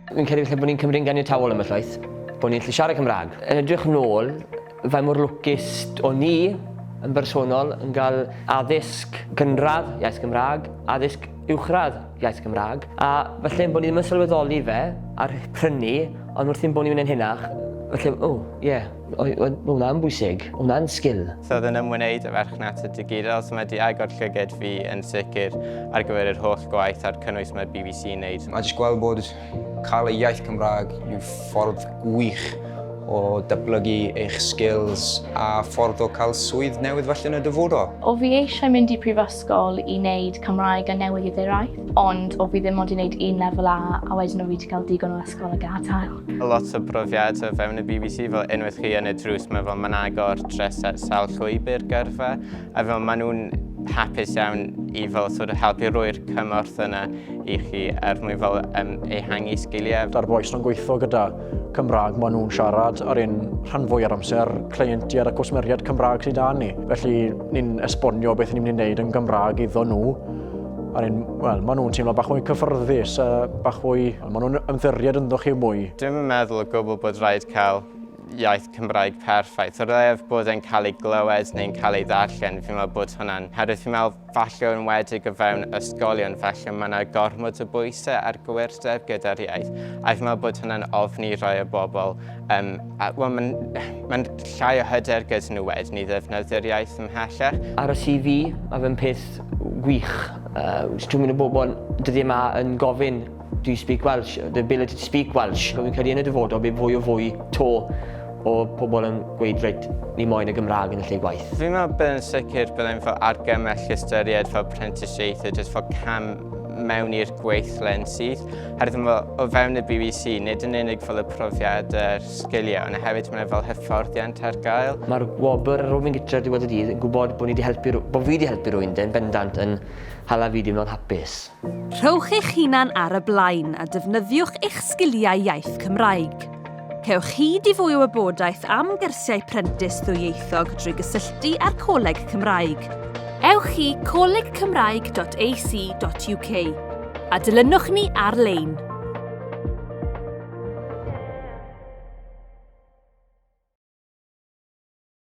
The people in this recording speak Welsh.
Fi'n credu falle bod ni'n cymryd yn ganiataol am y llwyth, bod ni'n gallu siarad Cymraeg. Yn edrych nôl, faint mor lwcus o'n i yn bersonol yn cael addysg gynradd iaith Gymraeg, addysg uwchradd iaith Gymraeg, a falle bod ni ddim yn sylweddoli fe a'r prynu, ond wrth i'n bod ni'n mynd yn hynach, falle, o, ie, yeah, hwnna'n bwysig, hwnna'n sgil. So oedd yn ymwneud â farchnata digidol, so mae 'di agor llyged fi yn sicr ar gyfer yr holl gwaith a'r cynnwys mae'r BBC yn neud. Mae jyst gweld bod cael y iaith Cymraeg yw ffordd gwych o datblygu eich skills a ffordd o cael swydd newydd falle yn y dyfodol. O fi eisiau mynd i prifysgol i wneud Cymraeg a newyddiaduraeth, ond o fi ddim ond i wneud un lefel A a wedyn o fi wedi cael digon o ysgol a gadael. Lot o brofiad o fewn y BBC, fel unwaith chi yn y drws, mae fel mae'n agor drysau sawl llwybr gyrfa, a fel maen nhw'n hapus iawn i fel sort of helpu rwy'r cymorth yna i chi er mwyn fel um, ehangu sgiliau. Da'r bois nhw'n gweithio gyda Cymraeg, maen nhw'n siarad ar un rhan fwy ar amser cleientiaid a cwsmeriaid Cymraeg sydd da ni. Felly ni'n esbonio beth ni'n mynd i wneud yn Gymraeg iddo nhw. A ni'n, wel, maen nhw'n teimlo bach mwy cyffyrddus a bach fwy, maen nhw'n ymddiried ynddo chi mwy. Dwi'm yn meddwl o gwbl bod rhaid cael iaith Cymraeg perffaith. O leiaf bod e'n cael ei glywed neu'n cael ei ddarllen, fi'n meddwl bod hwnna'n... Herwydd fi'n meddwl falle yn enwedig o fewn ysgolion, falle mae yna gormod o bwysau ar gywirdeb gyda'r iaith. A fi'n meddwl bod hwnna'n ofni rhai o bobl. Um, a, wel, mae'n ma llai o hyder gyda nhw wedyn i ddefnyddio'r iaith ymhellach. Ar y CV, mae fe'n peth gwych. Dwi'n mynd o bobl dyddiau yma yn gofyn, do you speak Welsh? The ability to speak Welsh. Fi'n credu yn y dyfodol bydd fwy o fwy to o pobl yn gweud, reit, ni moyn y Gymraeg yn y lle gwaith. Fi'n meddwl bydd yn sicr byddai'n fel argymell ystyried fel prentisiaethau, jyst fel cam mewn i'r gweithle yn syth. Herwydd fel o fewn y BBC, nid yn unig fel y profiad a'r sgiliau, ond hefyd mae'n fel hyfforddiant ar gael. Mae'r wobr ar ôl mynd gytre ar diwedd y dydd yn gwybod bod ni wedi helpu, bod fi wedi helpu rhywun yn bendant yn hala fi deimlo'n hapus. Rhowch eich hunan ar y blaen a defnyddiwch eich sgiliau iaith Cymraeg. Cewch hyd i fwy o wybodaeth am gyrsiau prentis ddwyieithog drwy gysylltu â'r Coleg Cymraeg. Ewch i colegcymraeg.ac.uk a dilynwch ni ar-lein.